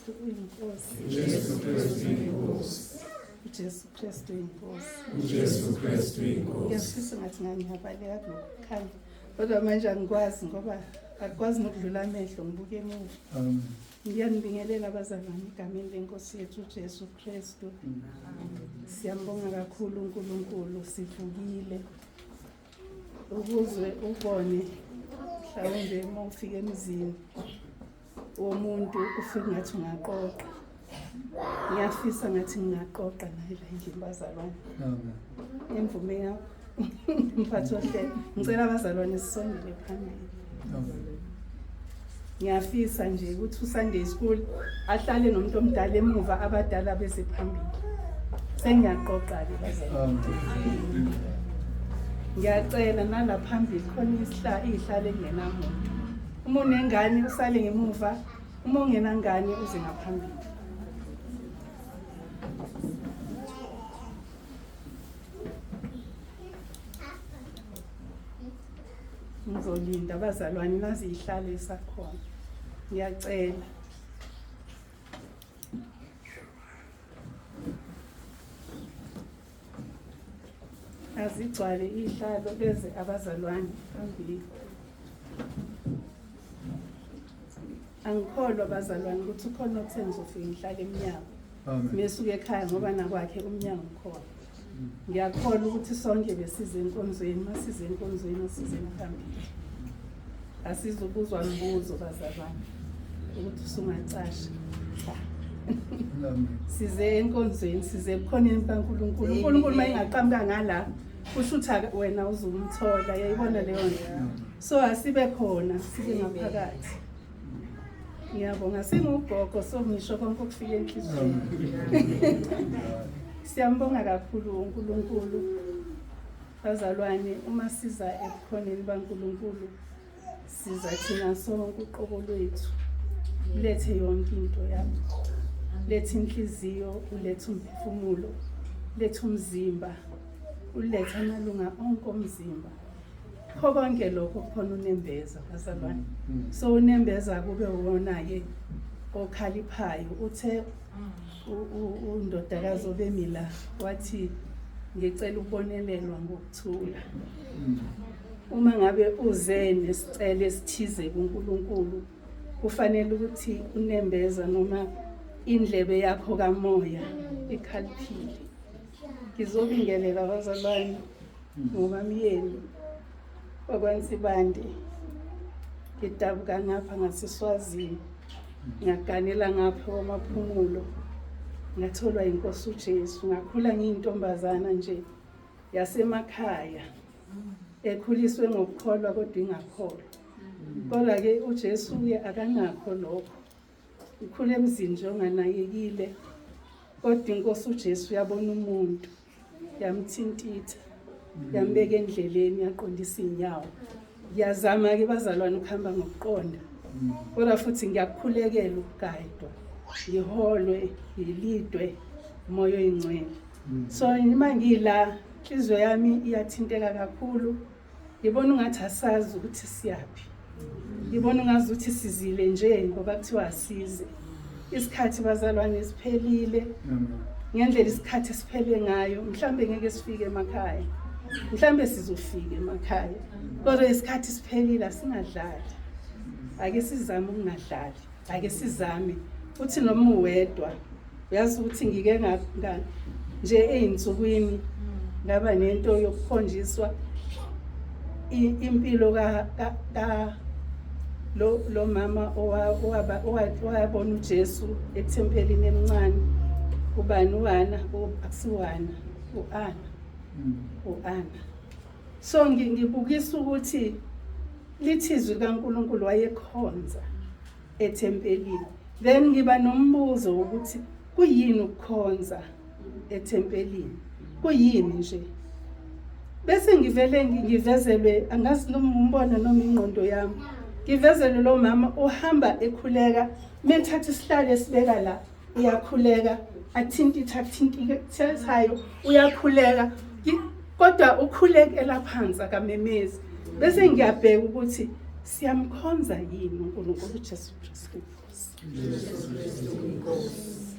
Kristu uyinkosi. Jesu Kristu inkosi. UJesu Kristu uyinkosi. UJesu Kristu inkosi. Ngiyafisa ngathi ngangiyabaleka kulokhu kodwa manje angikwazi ngoba akukwazi nokudlula amehlo ngibuke emuva. Amen. Ngiyanibingelela abazalwane egameni lenkosi yethu uJesu Kristu. Siyambonga kakhulu uNkulunkulu sivukile. Ukuze ubone mhlawumbe uma ufika emzini womuntu ufike ngathi ungaqoqa. Ngiyafisa ngathi ngingaqoqa naye la endlini bazalwane. Amen. Imvume yakho mphathi ohlelo. Ngicela abazalwane sisondele phambili. Amen. Ngiyafisa nje ukuthi uSunday school ahlale nomuntu omdala emuva abadala beze phambili. Sengiyaqoqa-ke bazalwane. Amen. Ngiyacela nala phambili khona ihlale engenamuntu. Uma unengane usale ngemuva, uma ungenangane uze ngaphambili. Ngizolinda abazalwane nazi ihlale esakhona. Ngiyacela. Azigcwale ihlalo beze abazalwane phambili. Angikholwa bazalwane ukuthi ukhona othe ngizofika ngihlale emnyango. Amen. Mesuke ekhaya ngoba nakwakhe umnyango ukhona. Ngiyakholwa ukuthi sonke besize enkonzweni, masize enkonzweni asizeni phambili. Asizukuzwa mbuzo bazalwane ukuthi usungacasha. Cha. Amen. Size enkonzweni, size ebukhoneni bukaNkulunkulu. uNkulunkulu uma engaqhamuka ngala kusho ukuthi wena uzumthola, yayibona leyo nto. So asibe khona, sibe ngaphakathi. Ngiyabonga singugogo so ngisho konke okufika enhliziyweni. Siyambonga kakhulu uNkulunkulu. Bazalwane, uma siza ebukhoneni baNkulunkulu siza thina sonke uqobo lwethu. Ulethe yonke into yakho. Letha inhliziyo, ulethe umphefumulo, letha umzimba, ulethe amalunga onke omzimba. Kho konke lokho kukhona unembeza bazalwane. So unembeza kube uwona-ke okhaliphayo. Uthe undodakazi obemi la wathi ngicela ukubonelelwa ngokuthula. Uma ngabe uze nesicelo esithize kuNkulunkulu kufanele ukuthi unembeza noma indlebe yakho kamoya ikhaliphile. Ngizobingelela abazalwane ngobamyeni wakwaNsibande. Ngidabuka ngapha ngaseSwazini, ngaganela ngapha kwaMaphumulo, ngatholwa inkosi uJesu, ngakhula ngiyintombazana nje yasemakhaya ekhuliswe ngokukholwa kodwa ingakholwa. Kodwa-ke uJesu-ke akanakho lokho. Ukhula emzini nje onganakekile, kodwa inkosi uJesu uyabona umuntu, yamthintitha, yambeka endleleni, yaqondisa iy'nyawo. Ngiyazama-ke bazalwane ukuhamba ngokuqonda, kodwa futhi ngiyakukhulekela ukugayidwa, ngiholwe, ngilidwe umoya oyingcwele. So uma ngila, inhliziyo yami iyathinteka kakhulu. Ngibona ungathi asazi ukuthi siyaphi. Ngibona ungazi ukuthi sizile nje ngoba kuthiwa asize. Isikhathi bazalwane siphelile. Ngendlela isikhathi siphele ngayo, mhlambe ngeke sifike emakhaya. Mhlambe sizofika emakhaya. Kodwa isikhathi siphelile asingadlali. Ake sizame ukungadlali. Ake sizame. Uthi noma uwedwa uyazi ukuthi ngike nje ey'nsukwini ngaba nento yokukhonjiswa impilo ka lo mama owabona uJesu ethempelini emncane. Ubani uAna? Akusiwana, uAna. uAna. So ngibukisa ukuthi lithi izwi likaNkulunkulu wayekhonza ethempelini. Then ngiba nombuzo wokuthi kuyini ukukhonza ethempelini? Kuyini nje? Bese ngivele ngivezelwe, angazi noma umbono noma ingqondo yami. Ngivezelwe lo mama uhamba ekhuleka, methatha isihlalo esibeka la, uyakhuleka, athintitha athintithayo, uyakhuleka. Kodwa ukhulekela phansi akamemezi. Bese ngiyabheka ukuthi siyamkhonza yini uNkulunkulu uJesu Kristu Inkosi. Jesu Kristu inkosi.